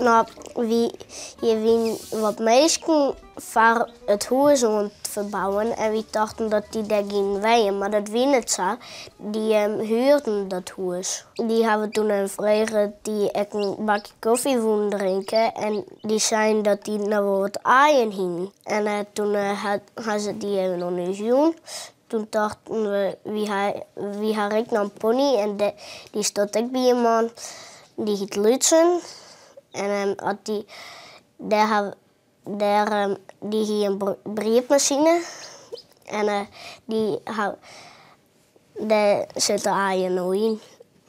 No, wy, hjir wienen wat minsken foar it hûs oan it ferbouwen en wy tochten dat dy dêr gienen wenjen, mar dat wie net sa. Dy huurden dat hûs. Dy hawwe toen even frege oft dy ek in bakje kofje woenen drinke en dy seinen dat dy noch wol wat aaien hienen. En toen ha se dy even oan ús jûn. Toen tochten we, wy ha, wy ha ek noch in pony en dy stiet ek by in man. Dy hyt Lútsen. En as dy dêr ha dêr dy hie in briedmasine en dy ha dêr sitte aaien no yn.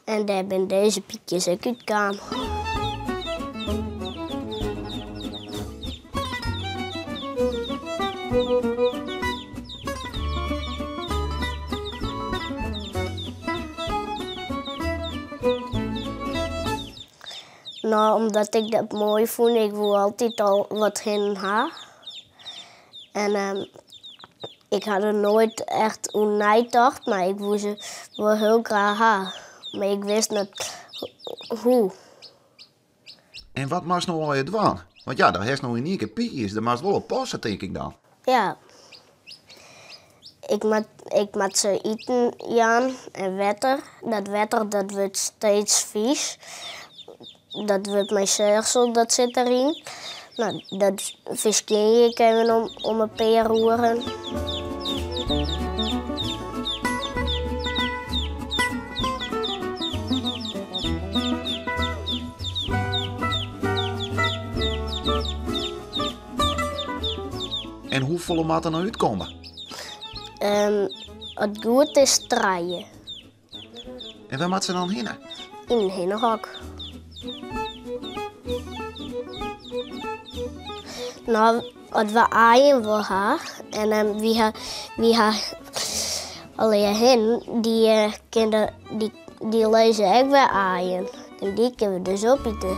En dêr binne dizze pykjes ek útkaam. No, omdat ik dat moai fûn. Ik woe altyd al wat hinnen ha. En ik ha der noait echt oer neitocht, mar ik woe se wol hiel graach ha. Mar ik wist net hoe. En wat moatst no allegear dwaan? Want ja, dan hast no yn ien kear pykjes, dêr moatst wol op passe, tink ik dan. Ja. Ik moat, ik moat se iten jaan en wetter. Dat wetter dat wurdt steeds fies. Dat wurdt mei seachsel, dat sit deryn. No, dat ferskjinje ik even om, om in pear oeren. En hoefolle moat der no útkomme? Um, as it goed is trije. En wêr moat se dan hinne? Yn in hinnehok. No, as we aaien wol ha en um, wy ha, wy ha allegear hinnen, dy, uh, kinne, dy, dy lizze ek wer aaien. En dy kinne we dus opite.